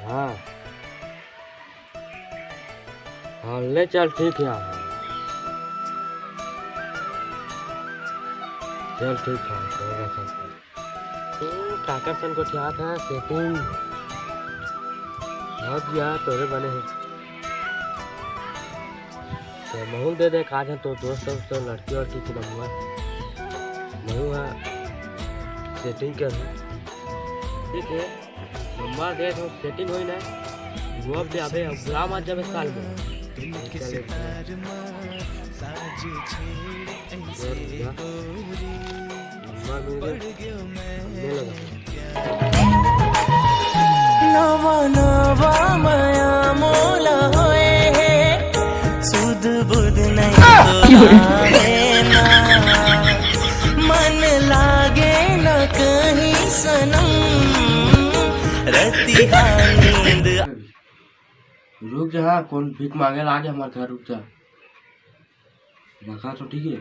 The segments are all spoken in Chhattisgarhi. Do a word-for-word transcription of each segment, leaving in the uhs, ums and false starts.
हाँ। हाँ, ले चल, ठीक हे। चल, ठीक हे, तोरा सब। हम्म, काकर सन गोठियात हे, setting। अब यार, तोरे बने हे। तो महू ल दे दे, का जान तो दोस्त, दोस्त, लड़की, वड़की के नंबर। महू हा setting कर। ठीक हे। नंबर दे तो setting होई ना। वो अब जाबे, अब बुला मत जाबे साल में। नंबर मिल गए, हमने लगा। नवा नवा मया मोला होए हे, सुध बुध नहीं तो आए ना। मन लागे न कहीं सनम, रतिहा नींद। रुक जा, हाँ, कोन भीख मांगे ला आगे हमार घर, रुक जा। रखा तो ठीक है।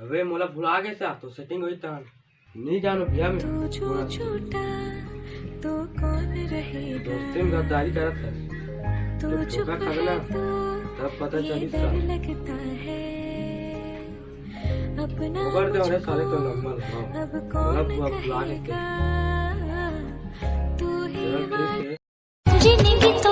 अबे मोला भुला गे सा, तो setting होई तहन। नहीं जानो भैया मैं। तू जो छूटा तो कौन रहेगा? दोस्ती में गद्दारी करत है। तू जब चुप धोखा खाबे ना, है तो तब पता ये चली डर सा। लगता है। अपना ओकर दे, अरे साले तो नंबर, हाँ। अब कौन कहेगा? तू ही जिंदगी तो